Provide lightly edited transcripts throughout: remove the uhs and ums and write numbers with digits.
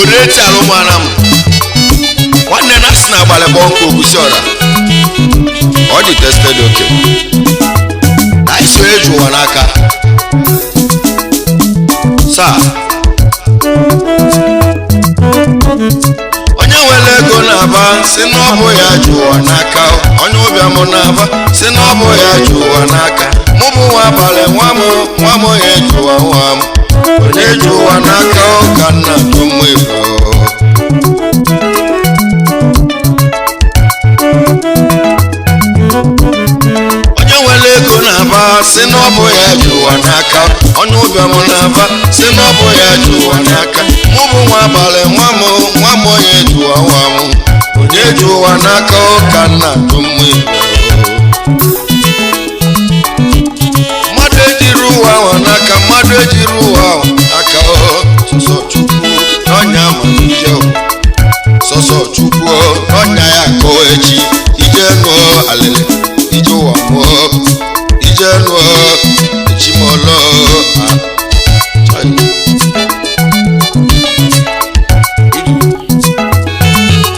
Oreti alụmana m nwanne na asị na agbalị gbọọ nkụ okwusi ọra ọ dị tested oke na isi onye ji ụwa n'aka saa. Onye nwere ego na-aba si na ọ bụ ya ji ụwa n'aka, onye ụbịam na-aba si na ọ bụ ya ji ụwa n'aka. Mụ bụ nwa abalị nwa m nwa m onye ji ụwa nwa m onye ji ụwa n'aka ka nna jụ mụ Igbo. Onye nwere ego na-aba si na ọ bụ ya ji ụwa n'aka, onye ụbịam na-aba si na ọ bụ ya ji ụwa n'aka. Mụ bụ nwa abalị nwa m nwa m onye ji ụwa nwa m onye ji ụwa n'aka ka nna jụ mụ Igbo. Mmadụ ejiri ụwa ahụ n'aka, mmadụ ejiri ụwa ahụ n'aka, sọsọ Chukwu n'ọnya ma ije, sọsọ Chukwu n'ọnya ya akọ echi. Ije nụọ alịlị ije ụwa mụọ ije nụọ echimọlọ.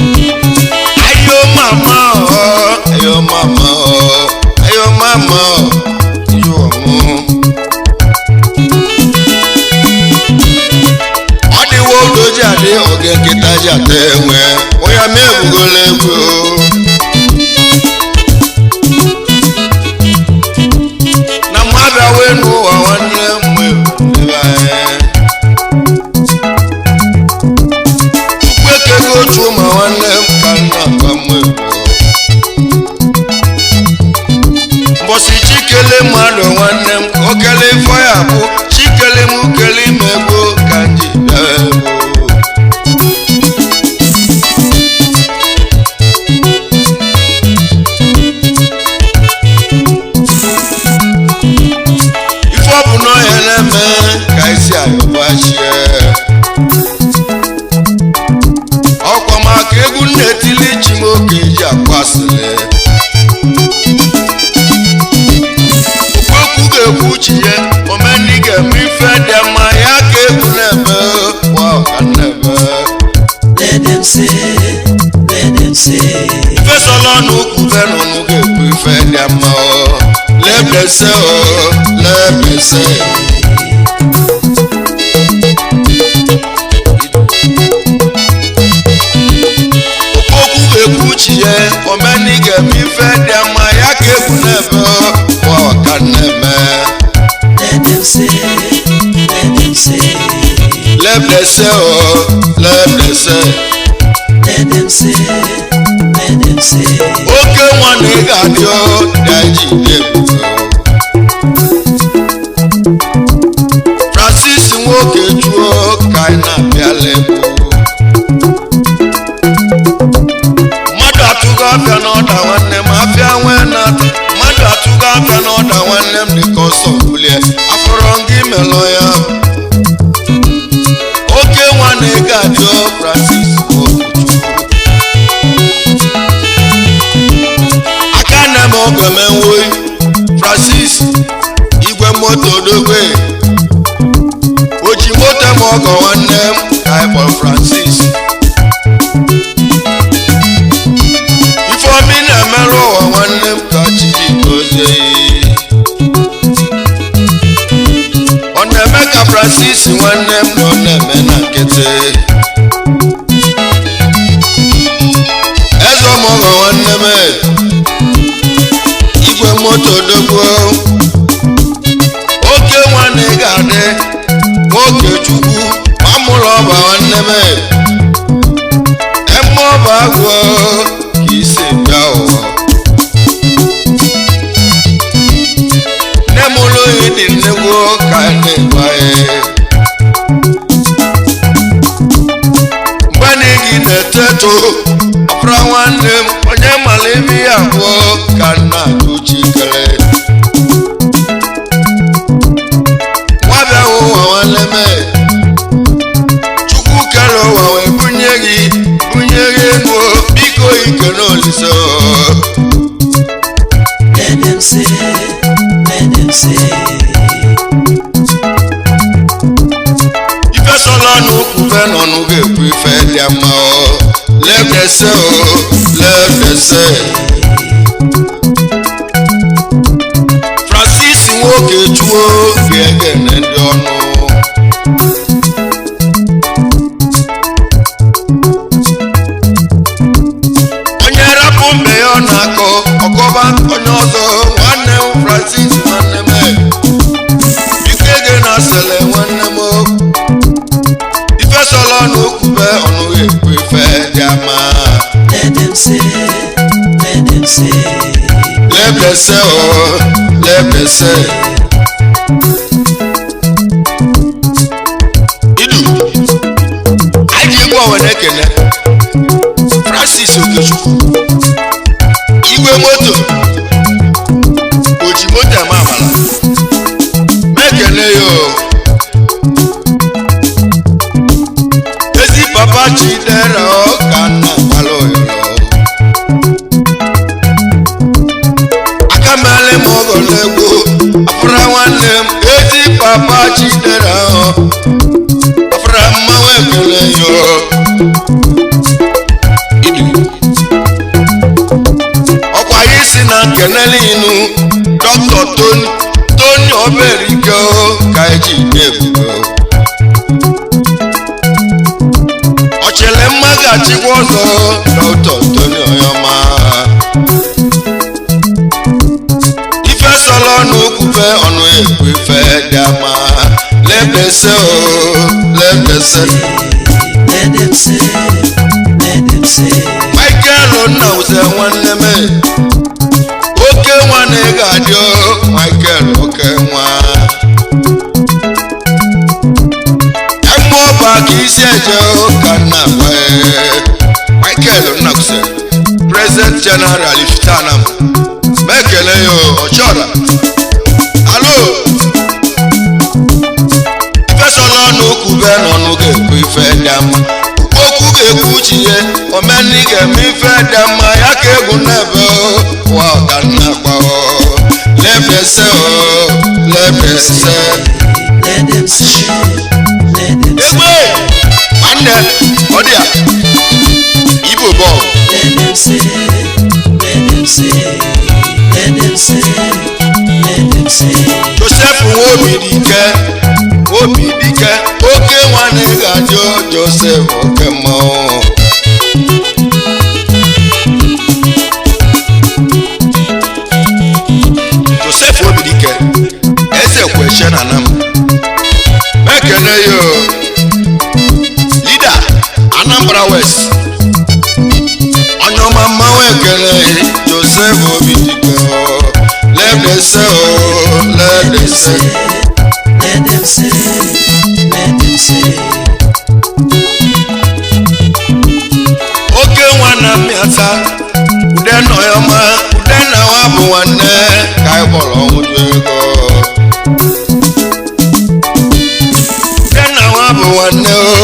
Ayo mama ọ, ayo mama ọ, ayo mama ọ, ije ụwa mụọ. Ọ dịwo oge ji adị oge nkịta ji ata enwe onye ama ebugola egwu. Na mmadụ wee n'ụwa nwanne m ebe anyị Chukwu ekego otu ma nwanne m ka nna gwa m egwu. Mbọsị chikele mmadụ nwanne m ka o kele ifo ya bụ chikele m kele ime gboo ka m ji bịa egwu. Ife ọ bụ na ọhịa na-eme ka isi ayọbachie ọkwa maka egwu nna-etili chimoke ji akwasịrị okwu ga-ekwu chi ya omeni ga-eme ife dị mma ya ka egwu na-eme kwa ọka na-eme. Let them say, let them say, Ife sọlọ n'ukwu benụnụ ga-ekwu ife dị mma o lebese o lebese. Okwu ga-ekwu chi ya omeni ga-eme ife dị mma ya ka egwu na-eme kwa ọka na-eme. Let them say, let them say, Lebese o lebese. Let them say, let them say, Oke nwa na ị ga-adị o dị anyị ji dị ebube. Francis nwoke juo ka anyị na-abịala egwu. Mmadụ atụgo afịa n'ọda nwanne m afịa nwee na-ata mmadụ atụgo afịa n'ọda nwanne m dịka ọsọ bulie afọrọ gị melọ ya. Oke nwa na ị ga-adị o Francis nwoke juo aka nne m ọgọmenwe Francis igwe moto dogwe oji moto m ọgọ nwanne m ka anyị kpọrọ Francis. Ifeomi na-emerụ ụwa nwanne m ka chi ji gozie ya. Ọ na-eme ka Francis nwanne m na ọ na-eme na nkịtị. Eze ọmọgọ nwanne m igwe moto dogbo oke nwanne ga-adị nwoke Chukwu ma mụrụ ọba nwanne m eme ọba agwọ ka isi bịa ụwa. Nne m ụlọ oyi dị nnegwu ka na-egbu anyị mgbe na gị na-eto eto ọpụra nwanne m onye mara ime ya abụọ ka nna chikere nwa bịa ụwa nwanne m Chukwu kere ụwa wee bunye gị ego biko ike n'olise. Let them say, let them say, Ife sọlọ ọnụ kwube n'ọnụ ga-ekwu ife dị mma o lebese o lebese. Francis nwoke chuo ga-egene ndị ọnụ. Onye rapụ mbe ya ọ na-akọ ọkọba onye ọzọ nwanne m Francis nwanne m biko ege na asịlị nwanne m ife sọlọ ọnụ kwube ọnụ ekwu ife dị ama. Let them say, let them say. Lebese o lebese. Idu anyị ji egwu ọwa na-ekene Francis Okechukwu igwe moto oji moto eme amala mekene ya o ezi papa Chidera ọka nna gbala oyoro aka mele m ọgọ n'egwu afụra nwanne m ezi papa Chidera ọ afụra mmanwụ ekele ya o. Ọkwa anyị si na nkenele inu Dr. Tony Tony Oberike o ka eji dị ebube ọchịlị mma ga-achịkwa ọzọ Dr. Tony Oyoma ife sọlọ ọnụ kwube ọnụ ekwu ife dị ama lebese o lebese. Let them say, let them say. Michael Nnawuze nwanne m oke nwa na ị ga-adị o Michael oke nwa emme ọba ka isi eje o ka nna gwa Michael Nnawuze President General Iftanam mekele ya o ọchọra alo ifesola ọnụ kwube n'ọnụ ga-ekwu ife dị mma okwu ga-ekwu chi ya omeni ga-eme ife dị mma ya ka egwu n'ebe ụwa ọkanna gba lebese o lebese. Let them say, let them say. Egbe nwanne ọ dị ya Igbo bọọlụ. Let them say, let them say, let them say, let them say. Joseph Nwobidike Nwobidike oke nwanne ga-ajụ Joseph oke mmanwụ. Joseph Nwobidike eze kweshe na nam mekene yo leader Anambra West onye ọma mmanwụ ekele Joseph Obidike o lebese o lebese. Let them say, let them say. Oke nwa na mmịata ude nọ ya ọma ude na nwa bụ nwanne ka anyị kpọrọ ọnwụju ego ude na nwa bụ nwanne o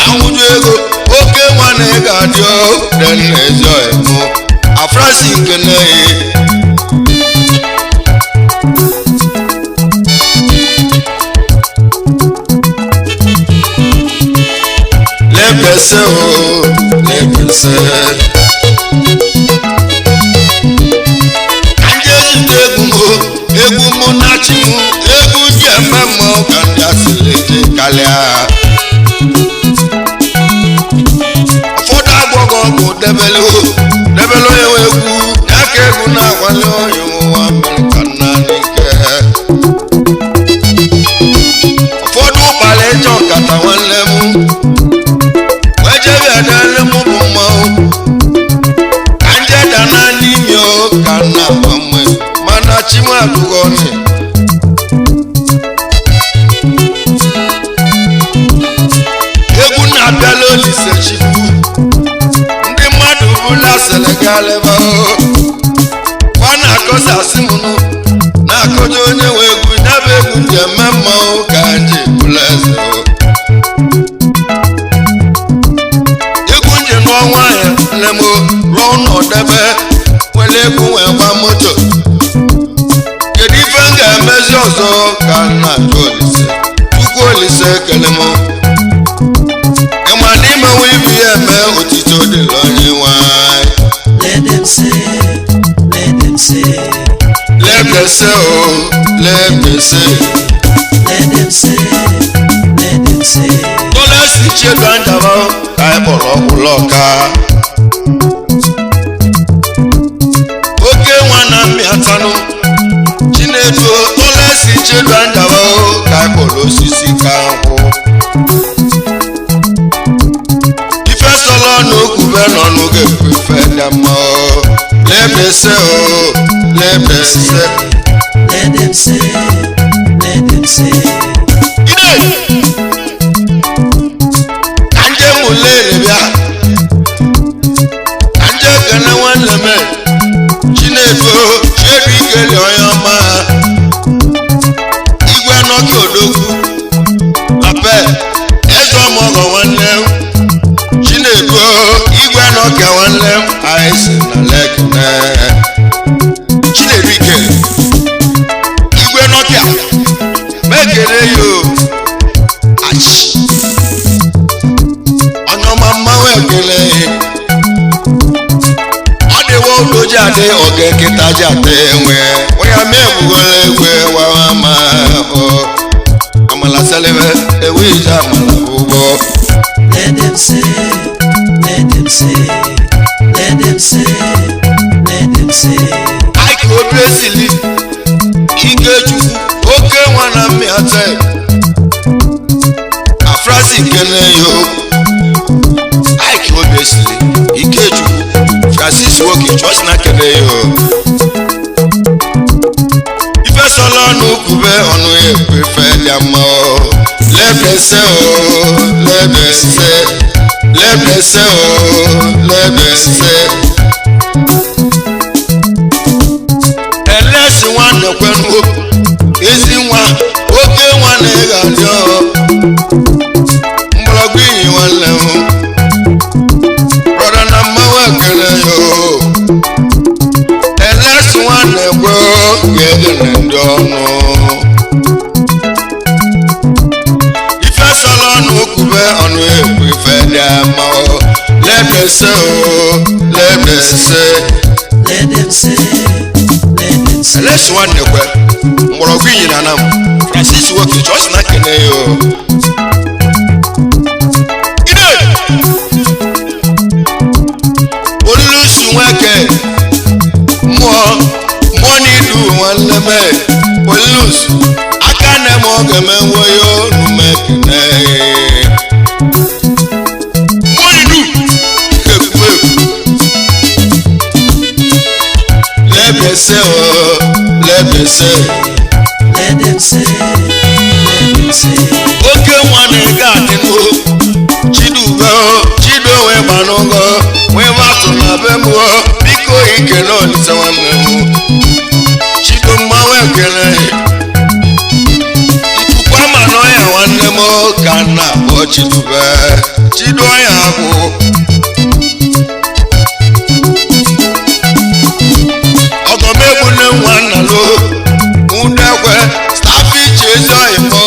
anwụju ego oke nwa na ị ga-adị o ude nna ezi ọyịmụ afrasi nkene. Lebese o lebese. Ka ndị ezute egwu m o, egwu mụ na chi m egwu ji eme mmụọ ka ndị asịrị ji kalịa ụfọdụ agbọghọ bụ debelu debelu onye nwe egwu ya ka egwu na-akwali onye nwa mere ka nna n'ike ụfọdụ ụkpara ịchọ nkata nwanne m wee jebe edele m bụ mmanwụ ka nje dana n'ime o ka nna gbanwe mana chinwadugoni egwu na-abịala Olise Chukwu ndị mmadụ bụla selegaleba fa na-akọsasị m nụ na-akọja onye nwe egwu nyabụ egwu ji eme mmanwụ ka nji bụla eze o. Egwu nji nụọ nwaanyị nne m rụọ ụlọ debe nwere egwu wee gba moto kedu ife m ga-emezi ọzọ ka nna jụ Olise Chukwu Olise ekele m. Lebese o, lebese. Let them say, let them say. Tọ́lẹ́sì ṣètò àjàmọ́ ka ẹ bọ̀rọ̀ ọ̀pọ̀lọ́ka. Oke nwa na mmị atanụ. Chinedu tọ́lẹ́sì ṣètò àjàmọ́ ka ẹ bọ̀rọ̀ osisi ka nkwụ. Ife sọlọ n'okwube nọ n'oge ekwu ife dị mma o. Lebese o, lebese. Let them say, let them say. Ide! Ka nje mụ lere bịa. Ka nje kene nwanne m. Chinedu chiedu ikele onye ọma. Igwe nọkị odogwu. Ape, eze ọmọgọ nwanne m. Chinedu igwe nọkị nwanne m. Anyị si na lekene. Chinedu ikele. Igwe nọkịa. Mekele yo. Achi. Ọ̀nàmà mmanwụ ekele. Ọ dịwo udo ji adị oge nkịta ji ata enwe. Onye mee egbugoro egwe wawa ma ọ. Amala selebe ewu ije amala ụgbọ. Let them say, let them say, let them say, let them say. Ike obi esili Ikechukwu oke nwa na mmịata Afrasi kene yo. Ike obi esili Ikechukwu Francis nwoke chọsi na kene yo. Ifesola ọnụ kwube ọnụ ekwe ife dị mma o. Lebese o, lebese, lebese o, lebese. Elesi nwanne kwenu ezi nwa oke nwanne ga-adị ọ mgbọrọgwụ inyi nwanne m brọda na mmanwụ ekele yo. Elesi nwanne kwe ga-egene ndị ọnụ ifesola ọnụ kwube ọnụ ekwu ife dị ama o. Lebese o, lebese. Let them say, let them say. Elesi nwanne kwe mgbọrọgwụ inyi na anam Francis nwoke chọọchị na kene yo. Ide olulusu nweke mmụọ mmụọ n'idu nwanne m olulusu aka nne m oge m enweghị onume kene mmụọ n'idu ekwu ekwu. Lebese o, lebese. Let them say, let them say. Oke nwa na-ega adịnụ chidube o chidowe gbanụgo nwee matụ na be m o biko ikele olise nwanne m chido mmanwụ ekele ikuku ama n'ọya nwanne m ka m na-akpọ chidube chido ọya agwụ ọgọmegbune nwa nnalụ udekwe stafichi ezi oyimbo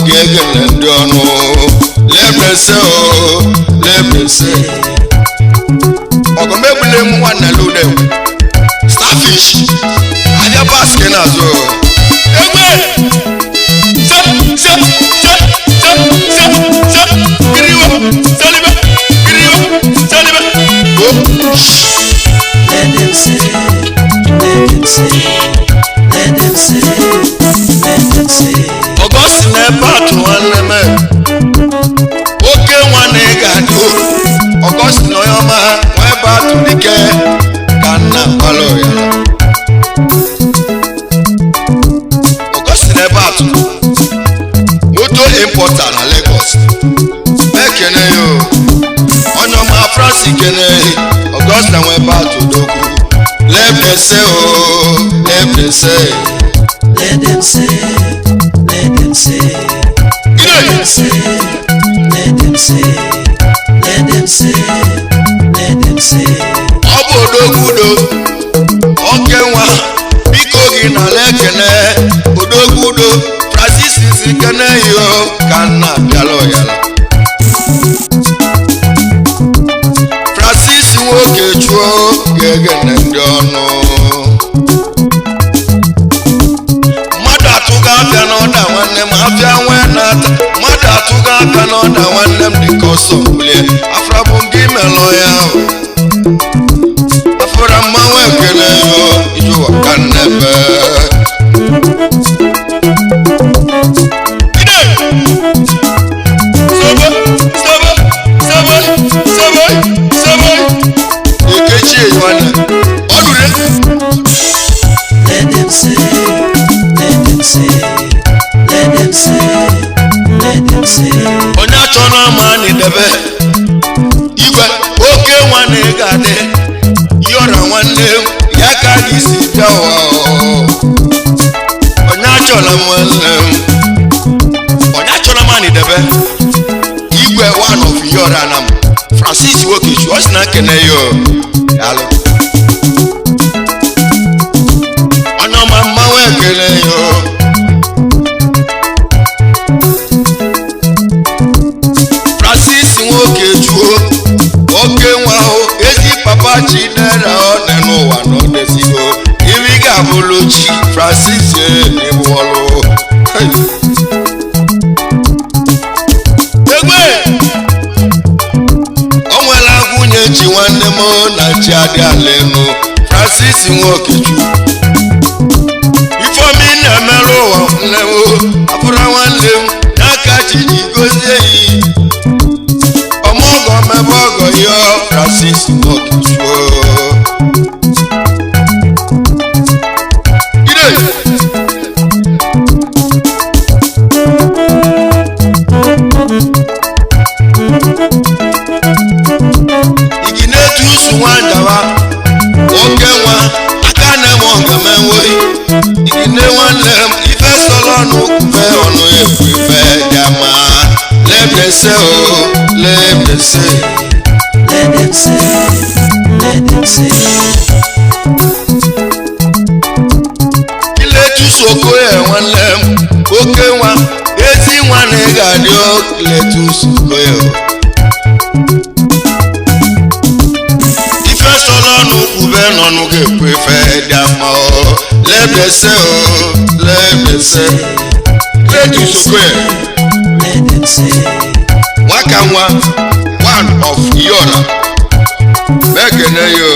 ga-egele ndị ọnụ lebese o, lebese. Ọgọmegbune nwa nnalụ udekwe starfish abịa baski n'azụ egbe se se se se se se kiriwo selibe kiriwo selibe o. Let them say, let them say, let them say, let them say. Ọgọst n'ebe atụ nwanne m oke nwanne ga-adị Ọgọst na onye ọma nwa ebe atụ dike ka nna gbalụ ya. Ọgọst n'ebe atụ moto importer na Lagos ekene yo onye ọma Francis kene Ọgọst na nwa ebe atụ dokwu lebese o, lebese. Let them say, let them say, let them say, let them say, let them say, let them say. Ọ bụ odogwudo oke nwa biko gị nala ekene odogwudo Francis si kene yo ka nna bịala ọyala Francis nwoke chuo ga-egene ndị ọnụ. Aka n'ọda nwanne m dịka ọsọ mbulie afra bụ nke imelọ ya afra mmanwụ ekele yo ijụwa ka nnebe. Okechi nwanne ọ dụrụ. Let them say, let them say, let them say, let them say. Onye achọ na ama na-edebe igwe oke nwanne ga-adị yọrọ nwanne m ya ka gị si bịa ụwa. Onye achọla m nwanne m, onye achọla m anidebe igwe one of yọrọ na m Francis Nwokechi ọ sị na nkene ya o. Daalụ. Onye ọma mmanwụ ekele ya o. Francis Nwokechuo oke nwa o ezi papa Chinera ọ nọ n'ụwa na ọ desigo iri ga-abụlụ chi Francis ebuọlụ. Egbe o nwere nwunye chi nwanne m na chi adị ala enu Francis Nwokechuo ifeomi na-emerụ ụwa nne m abụrụ nwanne m n'aka chi ji gozie yi ọmọgọ mẹbọ ọgọ yọ Francis Nwokechuo. Ire! Igi na-etu usu nwandawa oke nwa aka na-eme ọgamenwe igi nne nwanne m ife sọlọ n'okwufe ọnụ ekwu ife jama lebese o lebese. Let them say, let them say. Iletusu okoye nwanne m oke nwa ezi nwa na ị ga-adị o Iletusu okoye o ife sọlọ n'okwube n'ọnụ ga-ekwu ife dị ama o lebese o lebese. Iletusu okoye. Let them say, Nwaka nwa one of yọra mekene yo.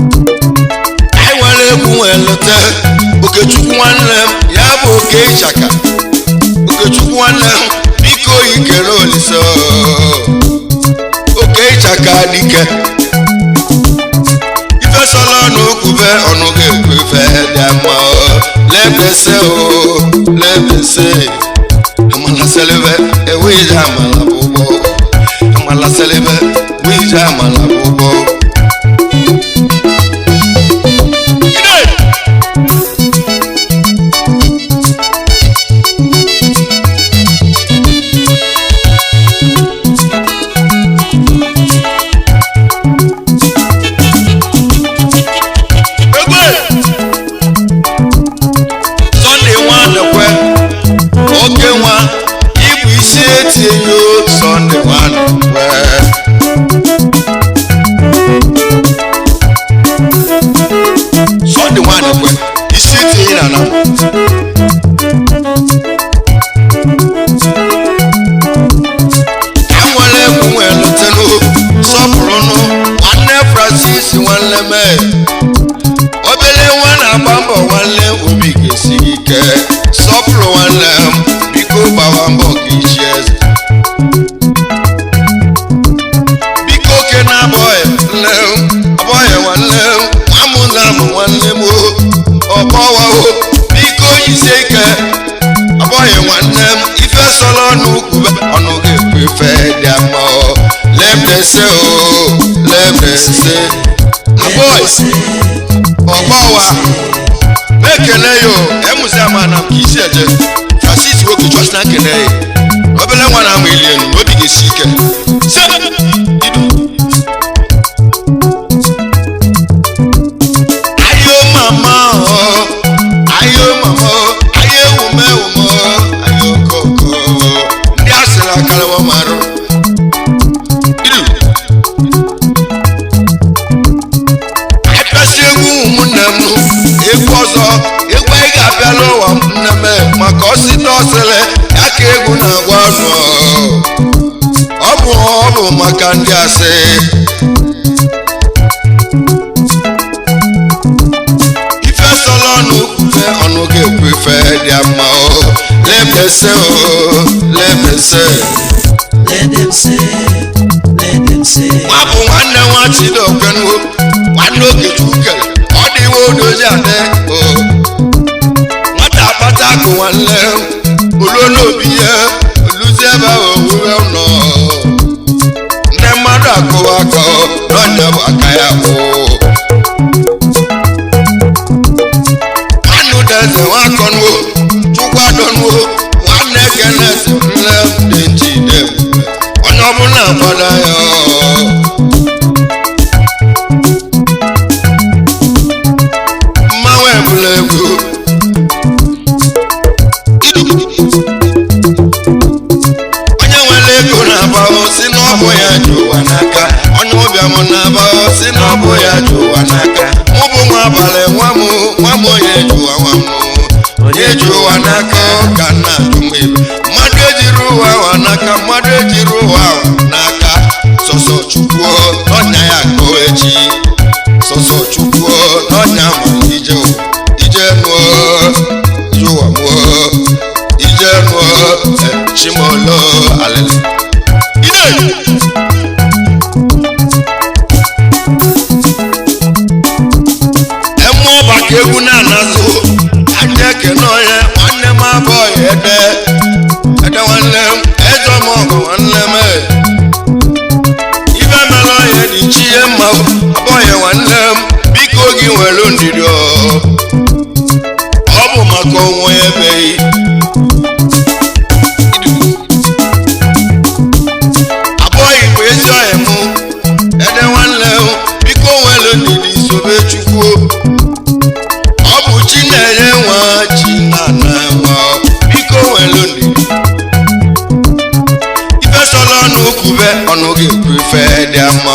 Anyị nwere egwu nwee lute Okechukwu nwanne m ya bụ oke ịchaka Okechukwu nwanne m biko ikere olise oke ịchaka dike ifesola ọnụ kwube ọnụ ga-ekwu ife dị mma o lebese o lebese amala selebe ewije amala bụ ụgbọ amala selebe wije amala bụ ụgbọ. Ide! Egbe! Sunday nwa nekwe oke nwa ịbụ isi etinye o Sunday nwa nekwe Sunday nwa nekwe isi etinye na na enwere egwu nwere lutelu sọpụrụnụ nwanne Francis nwanne mee obele nwa na-agba mbọ nwanne obi ga-esi ike sọpụrụ nwanne m biko gbawa mbọ ka ichi eze biko oke na abọghị nne m abọghị nwanne m nwamụna m nwanne m o ọkpọwa o biko jisie ike abọghị nwanne m ife sọrọ ọnụ kwube ọnụ ga-ekwu ife dị ama o lebese o lebese abọghị ọgbọwa mekele yo emuzi ama na nke isi eje Francis nwoke chọsi na nkene ya obele nwa na-amụ ili elu na obi ga-esi ike Se! Idu. Ayo mama o ayo mama o ayo ewume ewume o ayo koko ndị asịrị akarịwa marụ. Idu. Apịasị egwu ụmụnne m Egwu ọzọ egwu anyị ga-abịa n'ụwa nneme maka ọsịta ọsịlị ya ka egwu na-agwa ọnụ. Ọ bụ maka ndị asị. Ife sọlọ ọnụ kwufe ọnụ ga-ekwu ife dị mma o. Lebese o, lebese. Let them say, let them say. Nwa bụ nwanne nwa Chidokwenuo, nwanne Okechukwu kere, ọ dịwo odozi adị o. Nwata akpata akụ nwanne, oluo n'obi ya, oluzie ebe ahụ owuwe ụlọ. Ndị mmadụ akụwa aka n'ọnya bụ aka ya bụ. Nwanne Udeze nwakọnuo, Chukwu adọnuo, nwanne Kenneth nne dị njide. Onye ọbụla agbada ya. Mmanwụ ebula egwu. Onye nwere ego na-agba si na ọ bụ ya ji ụwa n'aka. Onye ụbịam na-agba si na ọ bụ ya ji ụwa n'aka. Mụ bụ nwa abalị nwa m onye ji ụwa nwa m. Onye ji ụwa n'aka ka nna ajụ m ibe. Mmadụ ejiri ụwa ahụ n'aka, mmadụ ejiri ụwa ahụ n'aka. Sọsọ Chukwu n'ọnya ya akọ echi. Sọsọ Chukwu n'ọnya ma ije ije nụọ ije ụwa mụọ ije nụọ chimolo alele. Ide! Eme ọba ka egwu na-anazụ anya ekene onye nwanne m abụọ ya ede ede nwanne m eze m ọgụ nwanne m ibe mere onye dị chi ya mma abụọ ya nwanne m biko gị nwere ndidi ọ bụ maka onwe ya ebeghị. Abụọ igbo ezi ọhịa mụ ede nwanne m biko nwere ndidi sobe Chukwu. Ọ bụ chi na-enye nwa chi na-ana nwa biko nwere ndidi. Ife sọlọ ọnụ kwube ọnụ ga-ekwu ife dị mma o.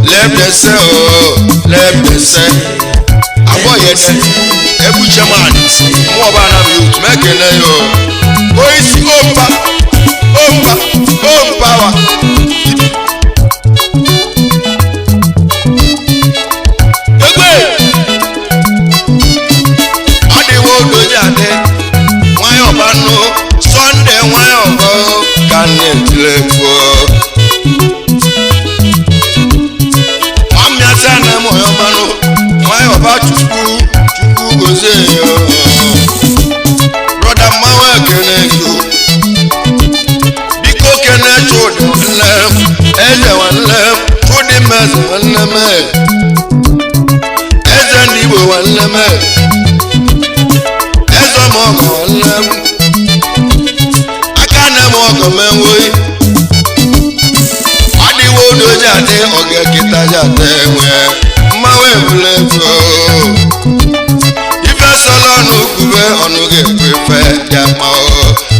Lebese o, lebese. Abụọ ya ede egwu chairman mụ ọba na bụ youth mekele ya o. Onyeisi ompa ompa ompawa. Egbe ọ dịwo odozi adị nwayọba nụ Sọnde nwayọba ka na-etile egwu. Nwamịasa na mụyọbanụ nwayọba Chukwu Chukwu gozie ya. Brọda mmanwụ ekene gị biko kene Chudi nwanne m eze nwanne m Chudi meze nwanne m eze ndị Igbo nwanne m eze m ọgọ nwanne m aka nne m ọgọ m enweghị. Ọ dịwo odozi adị ọga kịta ji ata enwe mmanwụ ebule egwu. Ife sọlọ ọnụ kwube ọnụ ga-ekwu ife dị mma o.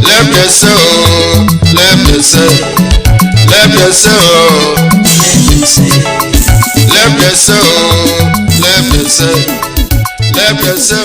Lebese o, lebese, lebese o, lebese o, lebese, lebese o.